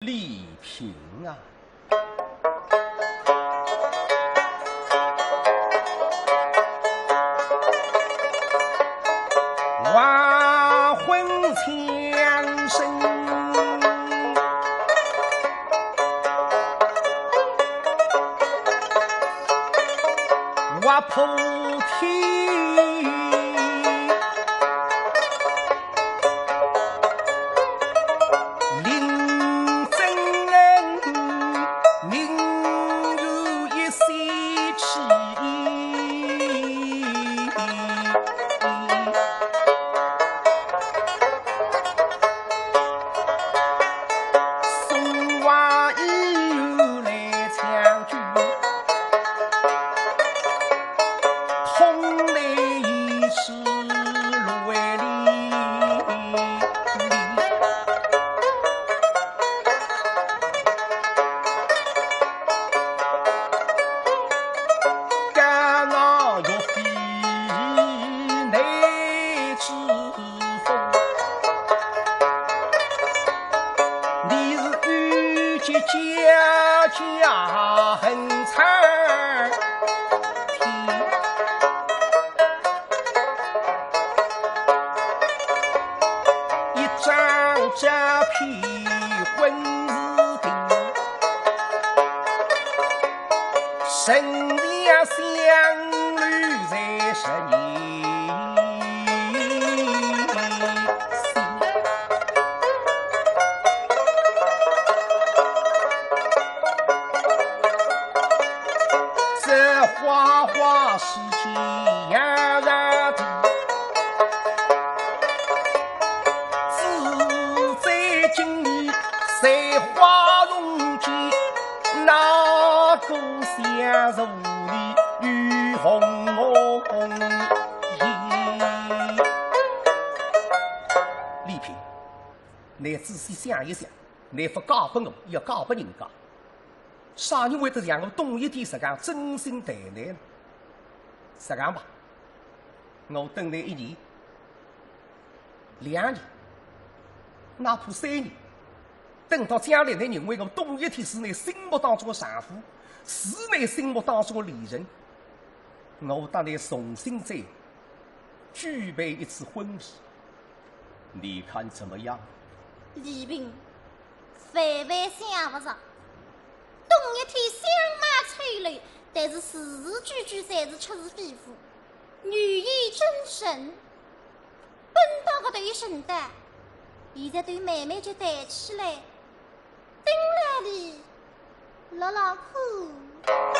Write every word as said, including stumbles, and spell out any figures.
丽萍啊，黄昏前身，我破天。 林正恩，名有一息气。送往医院来抢救，痛泪一池。 一张纸片婚事定，神前相留在十年。这花花世界样样的。 自在今年在花容间，哪个相助你与红红颜？丽萍，你仔细想一想，你勿嫁拨我，要嫁拨人家，啥人会得像我董一天实梗真心待你呢？实梗吧，我等你一年， 两年，哪怕三年，等到将来你认为我董一天是你心目当中的丈夫，是你心目当中的恋人，我搭你重新再举办一次婚礼，你看怎么样？丽萍，万万想勿着，董一天相貌丑陋，但是字字句句侪是出自肺腑，语意真诚。 本当搿头一声的，现在对妹妹就抬起来，盯牢伊，牢牢看。